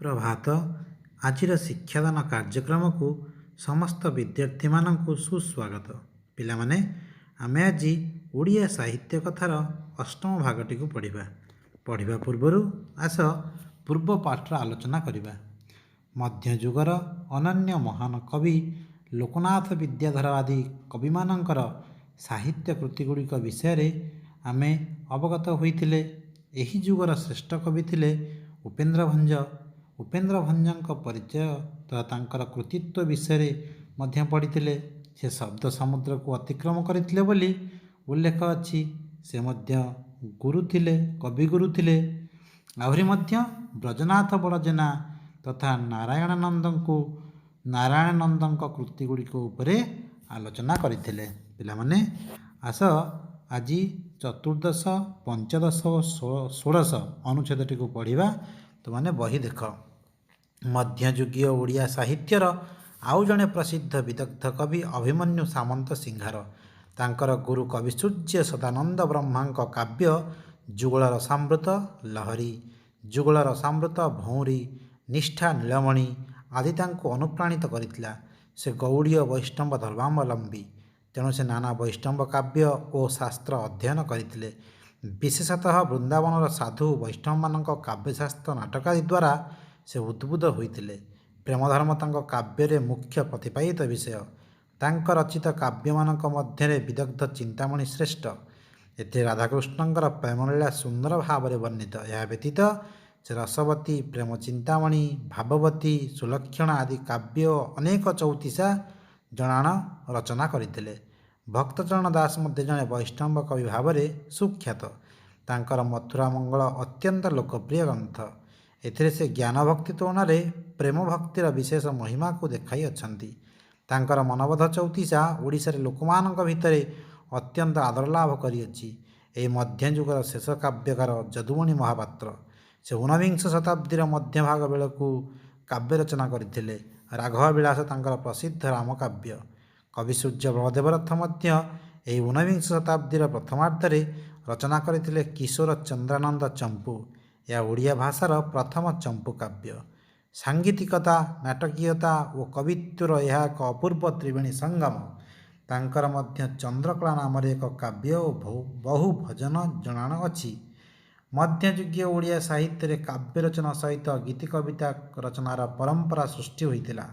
ସୁପ୍ରଭାତ। ଆଜିର ଶିକ୍ଷାଦାନ କାର୍ଯ୍ୟକ୍ରମକୁ ସମସ୍ତ ବିଦ୍ୟାର୍ଥୀମାନଙ୍କୁ ସୁସ୍ୱାଗତ। ପିଲାମାନେ, ଆମେ ଆଜି ଓଡ଼ିଆ ସାହିତ୍ୟ କଥାର ଅଷ୍ଟମ ଭାଗଟିକୁ ପଢ଼ିବା। ପଢ଼ିବା ପୂର୍ବରୁ ଆସ ପୂର୍ବ ପାଠର ଆଲୋଚନା କରିବା। ମଧ୍ୟଯୁଗର ଅନନ୍ୟ ମହାନ କବି ଲୋକନାଥ ବିଦ୍ୟାଧର ଆଦି କବିମାନଙ୍କର ସାହିତ୍ୟ କୃତିଗୁଡ଼ିକ ବିଷୟରେ ଆମେ ଅବଗତ ହୋଇଥିଲେ। ଏହି ଯୁଗର ଶ୍ରେଷ୍ଠ କବି ଥିଲେ ଉପେନ୍ଦ୍ର ଭଞ୍ଜ। ଉପେନ୍ଦ୍ର ଭଞ୍ଜଙ୍କ ପରିଚୟ ତଥା ତାଙ୍କର କୃତିତ୍ୱ ବିଷୟରେ ମଧ୍ୟ ପଢ଼ିଥିଲେ। ସେ ଶବ୍ଦ ସମୁଦ୍ରକୁ ଅତିକ୍ରମ କରିଥିଲେ ବୋଲି ଉଲ୍ଲେଖ ଅଛି। ସେ ମଧ୍ୟ ଗୁରୁ ଥିଲେ, କବିଗୁରୁ ଥିଲେ। ଆହୁରି ମଧ୍ୟ ବ୍ରଜନାଥ ବଡ଼ଜେନା ତଥା ନାରାୟଣାନନ୍ଦଙ୍କ କୃତିଗୁଡ଼ିକ ଉପରେ ଆଲୋଚନା କରିଥିଲେ। ପିଲାମାନେ, ଆସ ଆଜି ଚତୁର୍ଦ୍ଦଶ, ପଞ୍ଚଦଶ ଓ ଷୋଡ଼ଶ ଅନୁଚ୍ଛେଦଟିକୁ ପଢ଼ିବା। ତୁମାନେ ବହି ଦେଖ। ମଧ୍ୟଯୁଗୀୟ ଓଡ଼ିଆ ସାହିତ୍ୟର ଆଉ ଜଣେ ପ୍ରସିଦ୍ଧ ବିଦଗ୍ଧ କବି ଅଭିମନ୍ୟୁ ସାମନ୍ତ ସିଂହାର। ତାଙ୍କର ଗୁରୁ କବିସୂର୍ଯ୍ୟ ସଦାନନ୍ଦ ବ୍ରହ୍ମାଙ୍କ କାବ୍ୟ ଯୁଗଳ ରସାମୃତ ଲହରୀ, ଯୁଗଳ ରସାମୃତ ଭଉଁରୀ, ନିଷ୍ଠା ନୀଳମଣି ଆଦି ତାଙ୍କୁ ଅନୁପ୍ରାଣିତ କରିଥିଲା। ସେ ଗୌଡ଼ୀୟ ବୈଷ୍ଣବ ଧର୍ମାବଲମ୍ବୀ। ତେଣୁ ସେ ନାନା ବୈଷ୍ଣବ କାବ୍ୟ ଓ ଶାସ୍ତ୍ର ଅଧ୍ୟୟନ କରିଥିଲେ। ବିଶେଷତଃ ବୃନ୍ଦାବନର ସାଧୁ ବୈଷ୍ଣବମାନଙ୍କ କାବ୍ୟଶାସ୍ତ୍ର ନାଟକାଦି ଦ୍ୱାରା ସେ ଉଦ୍ବୁଦ୍ଧ ହୋଇଥିଲେ। ପ୍ରେମଧର୍ମ ତାଙ୍କ କାବ୍ୟରେ ମୁଖ୍ୟ ପ୍ରତିପାଦିତ ବିଷୟ। ତାଙ୍କ ରଚିତ କାବ୍ୟମାନଙ୍କ ମଧ୍ୟରେ ବିଦଗ୍ଧ ଚିନ୍ତାମଣି ଶ୍ରେଷ୍ଠ। ଏଥିରେ ରାଧାକୃଷ୍ଣଙ୍କର ପ୍ରେମଲୀଳା ସୁନ୍ଦର ଭାବରେ ବର୍ଣ୍ଣିତ। ଏହା ବ୍ୟତୀତ ସେ ରସବତୀ, ପ୍ରେମ ଚିନ୍ତାମଣି, ଭାବବତୀ, ସୁଲକ୍ଷଣା ଆଦି କାବ୍ୟ ଓ ଅନେକ ଚଉତିଶା ଜଣାଣ ରଚନା କରିଥିଲେ। ଭକ୍ତଚରଣ ଦାସ ମଧ୍ୟ ଜଣେ ବୈଷ୍ଣବ କବି ଭାବରେ ସୁଖ୍ୟାତ। ତାଙ୍କର ମଥୁରା ମଙ୍ଗଳ ଅତ୍ୟନ୍ତ ଲୋକପ୍ରିୟ ଗ୍ରନ୍ଥ। ଏଥିରେ ସେ ଜ୍ଞାନଭକ୍ତି ତୁଳନାରେ ପ୍ରେମ ଭକ୍ତିର ବିଶେଷ ମହିମାକୁ ଦେଖାଇଅଛନ୍ତି। ତାଙ୍କର ମନବୋଧ ଚଉତିଶା ଓଡ଼ିଶାରେ ଲୋକମାନଙ୍କ ଭିତରେ ଅତ୍ୟନ୍ତ ଆଦର ଲାଭ କରିଅଛି। ଏହି ମଧ୍ୟଯୁଗର ଶେଷ କାବ୍ୟକାର ଯଦୁମଣି ମହାପାତ୍ର। ସେ ଊନବିଂଶ ଶତାବ୍ଦୀର ମଧ୍ୟଭାଗ ବେଳକୁ କାବ୍ୟ ରଚନା କରିଥିଲେ। ରାଘବ ବିଳାସ ତାଙ୍କର ପ୍ରସିଦ୍ଧ ରାମକାବ୍ୟ। କବିସୂର୍ଯ୍ୟ ବଳଦେବ ରଥ ମଧ୍ୟ ଏହି ଊନବିଂଶ ଶତାବ୍ଦୀର ପ୍ରଥମାର୍ଦ୍ଧରେ ରଚନା କରିଥିଲେ କିଶୋର ଚନ୍ଦ୍ରାନନ୍ଦ ଚମ୍ପୁ। ଏହା ଓଡ଼ିଆ ଭାଷାର ପ୍ରଥମ ଚମ୍ପୁ କାବ୍ୟ। ସାଙ୍ଗୀତିକତା, ନାଟକୀୟତା ଓ କବିତ୍ୱର ଏହା ଏକ ଅପୂର୍ବ ତ୍ରିବେଣୀ ସଙ୍ଗମ। ତାଙ୍କର ମଧ୍ୟ ଚନ୍ଦ୍ରକଳା ନାମରେ ଏକ କାବ୍ୟ ଓ ବହୁ ଭଜନ ଜଣାଣ ଅଛି। ମଧ୍ୟଯୁଗୀୟ ଓଡ଼ିଆ ସାହିତ୍ୟରେ କାବ୍ୟ ରଚନା ସହିତ ଗୀତିକବିତା ରଚନାର ପରମ୍ପରା ସୃଷ୍ଟି ହୋଇଥିଲା।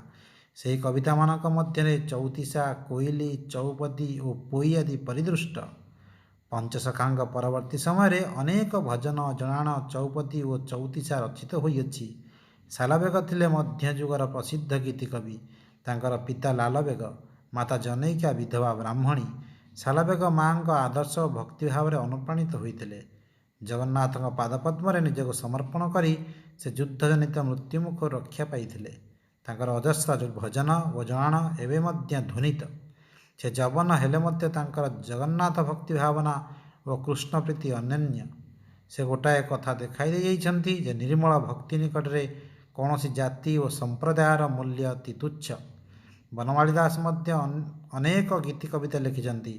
ସେହି କବିତାମାନଙ୍କ ମଧ୍ୟରେ ଚଉତିଶା, କୋଇଲି, ଚଉପଦୀ ଓ ପୋଇ ଆଦି ପରିଦୃଷ୍ଟ। ପଞ୍ଚସଖାଙ୍କ ପରବର୍ତ୍ତୀ ସମୟରେ ଅନେକ ଭଜନ, ଜଣାଣ, ଚଉପଦୀ ଓ ଚଉତିଶା ରଚିତ ହୋଇଅଛି। ସାଲବେଗ ଥିଲେ ମଧ୍ୟଯୁଗର ପ୍ରସିଦ୍ଧ ଗୀତିକବି। ତାଙ୍କର ପିତା ଲାଲବେଗ, ମାତା ଜନୈକା ବିଧବା ବ୍ରାହ୍ମଣୀ। ସାଲବେଗ ମାଙ୍କ ଆଦର୍ଶ ଓ ଭକ୍ତି ଭାବରେ ଅନୁପ୍ରାଣିତ ହୋଇଥିଲେ। ଜଗନ୍ନାଥଙ୍କ ପାଦପଦ୍ମରେ ନିଜକୁ ସମର୍ପଣ କରି ସେ ଯୁଦ୍ଧଜନିତ ମୃତ୍ୟୁମୁଖରୁ ରକ୍ଷା ପାଇଥିଲେ। ତାଙ୍କର ଅଜସ୍ର ଭଜନ ଓ ଜଣାଣ ଏବେ ମଧ୍ୟ ଧ୍ୱନିତ। ସେ ଯବନ ହେଲେ ମଧ୍ୟ ତାଙ୍କର ଜଗନ୍ନାଥ ଭକ୍ତି ଭାବନା ଓ କୃଷ୍ଣ ପ୍ରୀତି ଅନନ୍ୟ। ସେ ଗୋଟାଏ କଥା ଦେଖାଇ ଦେଇଯାଇଛନ୍ତି ଯେ ନିର୍ମଳ ଭକ୍ତି ନିକଟରେ କୌଣସି ଜାତି ଓ ସମ୍ପ୍ରଦାୟର ମୂଲ୍ୟ ଅତି ତୁଚ୍ଛ। ବନମାଳୀ ଦାସ ମଧ୍ୟ ଅନେକ ଗୀତି କବିତା ଲେଖିଛନ୍ତି।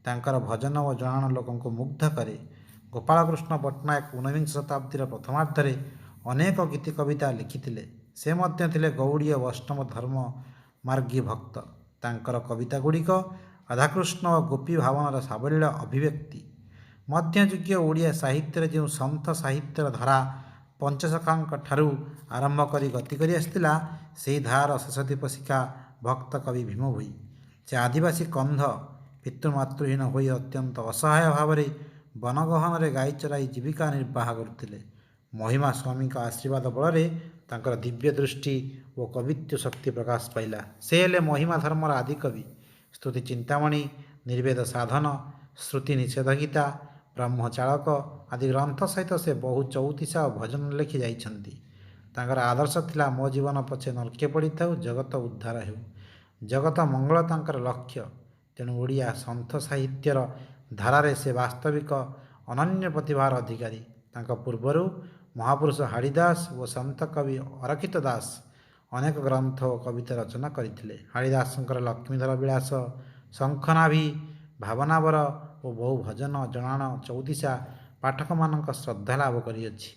ତାଙ୍କର ଭଜନ ଓ ଜଣାଣ ଲୋକଙ୍କୁ ମୁଗ୍ଧ କରେ। ଗୋପାଳକୃଷ୍ଣ ପଟ୍ଟନାୟକ ଊନବିଂଶ ଶତାବ୍ଦୀର ପ୍ରଥମାର୍ଦ୍ଧରେ ଅନେକ ଗୀତି କବିତା ଲେଖିଥିଲେ। ସେ ମଧ୍ୟ ଥିଲେ ଗୌଡ଼ୀୟ ବୈଷ୍ଣବ ଧର୍ମ ମାର୍ଗୀ ଭକ୍ତ। ତାଙ୍କର କବିତା ଗୁଡ଼ିକ ରାଧାକୃଷ୍ଣ ଓ ଗୋପୀ ଭାବନାର ସାବଲୀଳ ଅଭିବ୍ୟକ୍ତି। ମଧ୍ୟଯୁଗୀୟ ଓଡ଼ିଆ ସାହିତ୍ୟରେ ଯେଉଁ ସନ୍ଥ ସାହିତ୍ୟର ଧାରା ପଞ୍ଚସଖାଙ୍କ ଠାରୁ ଆରମ୍ଭ କରି ଗତି କରି ଆସିଥିଲା, ସେହି ଧାରାର ଶେଷ ଦୀପଶିଖା ଭକ୍ତ କବି ଭୀମ ଭୋଇ। ସେ ଆଦିବାସୀ କନ୍ଧ, ପିତୃମାତୃହୀନ ହୋଇ ଅତ୍ୟନ୍ତ ଅସହାୟ ଭାବରେ ବନଗହନରେ ଗାଈ ଚରାଇ ଜୀବିକା ନିର୍ବାହ କରୁଥିଲେ। ମହିମା ସ୍ୱାମୀଙ୍କ ଆଶୀର୍ବାଦ ବଳରେ ତାଙ୍କର ଦିବ୍ୟ ଦୃଷ୍ଟି ଓ କବିତ୍ୱ ଶକ୍ତି ପ୍ରକାଶ ପାଇଲା। ସେ ହେଲେ ମହିମା ଧର୍ମର ଆଦିକବି। ସ୍ତୁତି ଚିନ୍ତାମଣି, ନିର୍ବେଦ ସାଧନ, ଶ୍ରୁତି ନିଷେଧ ଗୀତା, ବ୍ରହ୍ମଚାଳକ ଆଦି ଗ୍ରନ୍ଥ ସହିତ ସେ ବହୁ ଚଉତିଶା ଓ ଭଜନ ଲେଖି ଯାଇଛନ୍ତି। ତାଙ୍କର ଆଦର୍ଶ ଥିଲା ମୋ ଜୀବନ ପଛେ ନର୍କେ ପଡ଼ିଥାଉ, ଜଗତ ଉଦ୍ଧାର ହେଉ। ଜଗତ ମଙ୍ଗଳ ତାଙ୍କର ଲକ୍ଷ୍ୟ। ତେଣୁ ଓଡ଼ିଆ ସନ୍ଥ ସାହିତ୍ୟର ଧାରାରେ ସେ ବାସ୍ତବିକ ଅନନ୍ୟ ପ୍ରତିଭାର ଅଧିକାରୀ। ତାଙ୍କ ପୂର୍ବରୁ ମହାପୁରୁଷ ହାଡ଼ିଦାସ ଓ ସନ୍ଥ କବି ଅରକ୍ଷିତ ଦାସ ଅନେକ ଗ୍ରନ୍ଥ ଓ କବିତା ରଚନା କରିଥିଲେ। ହାଡ଼ିଦାସଙ୍କର ଲକ୍ଷ୍ମୀଧର ବିଳାସ, ଶଙ୍ଖନାଭି, ଭାବନାବର ଓ ବହୁ ଭଜନ, ଜଣାଣ, ଚଉତିଶା ପାଠକମାନଙ୍କ ଶ୍ରଦ୍ଧା ଲାଭ କରିଅଛି।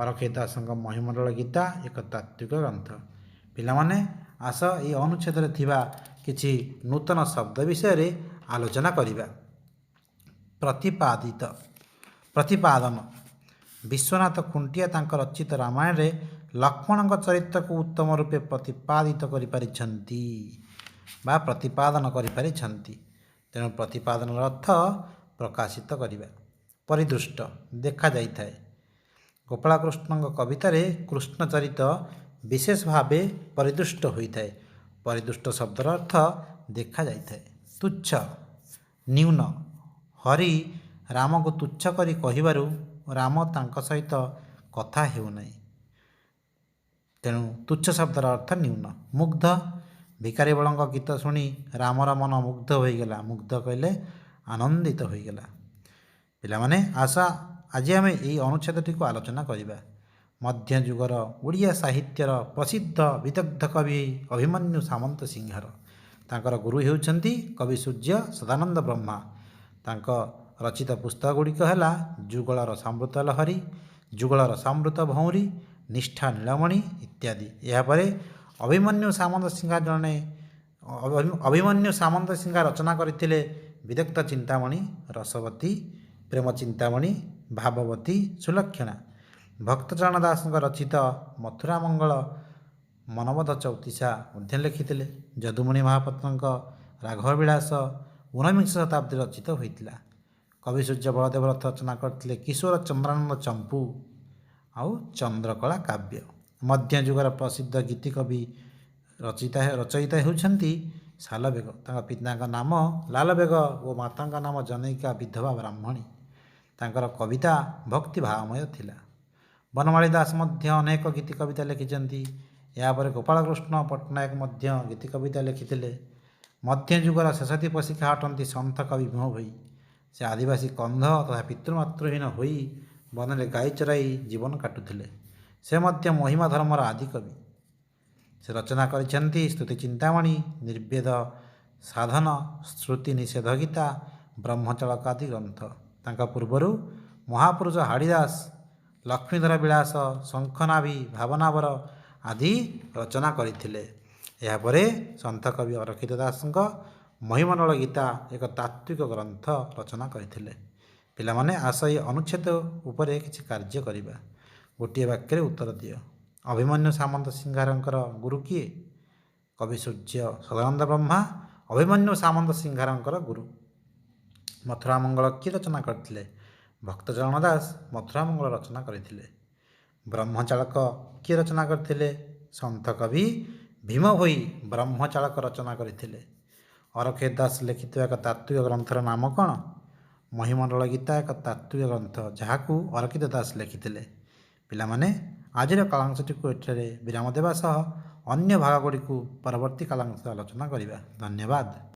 ଅରକ୍ଷିତ ଦାସଙ୍କ ମହିମଣ୍ଡଳ ଗୀତା ଏକ ତାତ୍ତ୍ୱିକ ଗ୍ରନ୍ଥ। ପିଲାମାନେ, ଆସ ଏହି ଅନୁଚ୍ଛେଦରେ ଥିବା କିଛି ନୂତନ ଶବ୍ଦ ବିଷୟରେ ଆଲୋଚନା କରିବା। ପ୍ରତିପାଦିତ, ପ୍ରତିପାଦନ। ବିଶ୍ୱନାଥ ଖୁଣ୍ଟିଆ ତାଙ୍କ ରଚିତ ରାମାୟଣରେ ଲକ୍ଷ୍ମଣଙ୍କ ଚରିତ୍ରକୁ ଉତ୍ତମ ରୂପେ ପ୍ରତିପାଦିତ କରିପାରିଛନ୍ତି ବା ପ୍ରତିପାଦନ କରିପାରିଛନ୍ତି। ତେଣୁ ପ୍ରତିପାଦନର ଅର୍ଥ ପ୍ରକାଶିତ କରିବା। ପରିଦୃଷ୍ଟ, ଦେଖାଯାଇଥାଏ। ଗୋପାଳକୃଷ୍ଣଙ୍କ କବିତାରେ କୃଷ୍ଣ ଚରିତ ବିଶେଷ ଭାବେ ପରିଦୃଷ୍ଟ ହୋଇଥାଏ। ପରିଦୃଷ୍ଟ ଶବ୍ଦର ଅର୍ଥ ଦେଖାଯାଇଥାଏ। ତୁଚ୍ଛ, ନ୍ୟୁନ। ହରି ରାମକୁ ତୁଚ୍ଛ କରି କହିବାରୁ ରାମ ତାଙ୍କ ସହିତ କଥା ହେଉନାହିଁ। ତେଣୁ ତୁଚ୍ଛ ଶବ୍ଦର ଅର୍ଥ ନ୍ୟୁନ। ମୁଗ୍ଧ। ଭିକାରୀ ବଳଙ୍କ ଗୀତ ଶୁଣି ରାମର ମନ ମୁଗ୍ଧ ହୋଇଗଲା। ମୁଗ୍ଧ କହିଲେ ଆନନ୍ଦିତ ହୋଇଗଲା। ପିଲାମାନେ, ଆସ ଆଜି ଆମେ ଏହି ଅନୁଚ୍ଛେଦଟିକୁ ଆଲୋଚନା କରିବା। ମଧ୍ୟଯୁଗର ଓଡ଼ିଆ ସାହିତ୍ୟର ପ୍ରସିଦ୍ଧ ବିଦଗ୍ଧ କବି ଅଭିମନ୍ୟୁ ସାମନ୍ତ ସିଂହାର। ତାଙ୍କର ଗୁରୁ ହେଉଛନ୍ତି କବି ସୂର୍ଯ୍ୟ ସଦାନନ୍ଦ ବ୍ରହ୍ମା। ତାଙ୍କ ରଚିତ ପୁସ୍ତକ ଗୁଡ଼ିକ ହେଲା ଯୁଗଳ ରସାମୃତ ଲହରୀ, ଯୁଗଳ ରସାମୃତ ଭଉଁରୀ, ନିଷ୍ଠା ନୀଳମଣି ଇତ୍ୟାଦି। ଏହାପରେ ଅଭିମନ୍ୟୁ ସାମନ୍ତ ସିଂହାର ରଚନା କରିଥିଲେ ବିଦଗ୍ଧ ଚିନ୍ତାମଣି, ରସବତୀ, ପ୍ରେମ ଚିନ୍ତାମଣି, ଭାବବତୀ, ସୁଲକ୍ଷଣା। ଭକ୍ତଚରଣ ଦାସଙ୍କ ରଚିତ ମଥୁରା ମଙ୍ଗଳ, ମନବୋଧ ଚଉତିଶା ମଧ୍ୟ ଲେଖିଥିଲେ। ଯଦୁମଣି ମହାପାତ୍ରଙ୍କ ରାଘବ ବିଳାସ ଊନବିଂଶ ଶତାବ୍ଦୀରେ ରଚିତ ହୋଇଥିଲା। କବି ସୂର୍ଯ୍ୟ ବଳଦେବ ରଥ ରଚନା କରିଥିଲେ କିଶୋର ଚନ୍ଦ୍ରାନନ୍ଦ ଚମ୍ପୁ ଆଉ ଚନ୍ଦ୍ରକଳା କାବ୍ୟ। ମଧ୍ୟଯୁଗର ପ୍ରସିଦ୍ଧ ଗୀତିକବି ରଚୟିତା ହେଉଛନ୍ତି ସାଲବେଗ। ତାଙ୍କ ପିତାଙ୍କ ନାମ ଲାଲବେଗ ଓ ମାତାଙ୍କ ନାମ ଜନୈକା ବିଧବା ବ୍ରାହ୍ମଣୀ। ତାଙ୍କର କବିତା ଭକ୍ତି ଭାବମୟ ଥିଲା। ବନମାଳୀ ଦାସ ମଧ୍ୟ ଅନେକ ଗୀତି କବିତା ଲେଖିଛନ୍ତି। ଏହାପରେ ଗୋପାଳକୃଷ୍ଣ ପଟ୍ଟନାୟକ ମଧ୍ୟ ଗୀତି କବିତା ଲେଖିଥିଲେ। ମଧ୍ୟଯୁଗର ଶେଷଦୀପ ଶିଖା ଅଟନ୍ତି ସନ୍ଥ କବି ଭୀମ ଭୋଇ। ସେ ଆଦିବାସୀ କନ୍ଧ ତଥା ପିତୃମାତୃହୀନ ହୋଇ ବନରେ ଗାଈ ଚରାଇ ଜୀବନ କାଟୁଥିଲେ। ସେ ମଧ୍ୟ ମହିମା ଧର୍ମର ଆଦିକବି। ସେ ରଚନା କରିଛନ୍ତି ସ୍ତୁତି ଚିନ୍ତାମଣି, ନିର୍ବେଦ ସାଧନ, ଶ୍ରୁତି ନିଷେଧ ଗୀତା, ବ୍ରହ୍ମଚାଳକ ଆଦି ଗ୍ରନ୍ଥ। ତାଙ୍କ ପୂର୍ବରୁ ମହାପୁରୁଷ ହାଡ଼ିଦାସ ଲକ୍ଷ୍ମୀଧର ବିଳାସ, ଶଙ୍ଖନାଭି, ଭାବନାବର ଆଦି ରଚନା କରିଥିଲେ। ଏହାପରେ ସନ୍ଥକବି ଅରକ୍ଷିତ ଦାସଙ୍କ ମହିମଣ୍ଡଳ ଗୀତା ଏକ ତାତ୍ତ୍ୱିକ ଗ୍ରନ୍ଥ ରଚନା କରିଥିଲେ। ପିଲାମାନେ, ଆସ ଏହି ଅନୁଚ୍ଛେଦ ଉପରେ କିଛି କାର୍ଯ୍ୟ କରିବା। ଗୋଟିଏ ବାକ୍ୟରେ ଉତ୍ତର ଦିଅ। ଅଭିମନ୍ୟୁ ସାମନ୍ତ ସିଂହାରଙ୍କର ଗୁରୁ କିଏ? କବି ସୂର୍ଯ୍ୟ ସଦାନନ୍ଦ ବ୍ରହ୍ମା ଅଭିମନ୍ୟୁ ସାମନ୍ତ ସିଂହାରଙ୍କର ଗୁରୁ। ମଥୁରା ମଙ୍ଗଳ କିଏ ରଚନା କରିଥିଲେ? ଭକ୍ତଚରଣ ଦାସ ମଥୁରା ମଙ୍ଗଳ ରଚନା କରିଥିଲେ। ବ୍ରହ୍ମଚାଳକ କିଏ ରଚନା କରିଥିଲେ? ସନ୍ଥ କବି ଭୀମ ଭୋଇ ବ୍ରହ୍ମଚାଳକ ରଚନା କରିଥିଲେ। ଅରକ୍ଷିତ ଦାସ ଲେଖିଥିବା ଏକ ତାତ୍ତ୍ୱିକ ଗ୍ରନ୍ଥର ନାମ କ'ଣ? ମହିମଣ୍ଡଳ ଗୀତା ଏକ ତାତ୍ତ୍ୱିକ ଗ୍ରନ୍ଥ, ଯାହାକୁ ଅରକ୍ଷିତ ଦାସ ଲେଖିଥିଲେ। ପିଲାମାନେ, ଆଜିର କାଳାଂଶଟିକୁ ଏଠାରେ ବିରାମ ଦେବା ସହ ଅନ୍ୟ ଭାଗଗୁଡ଼ିକୁ ପରବର୍ତ୍ତୀ କାଳାଂଶ ଆଲୋଚନା କରିବା। ଧନ୍ୟବାଦ।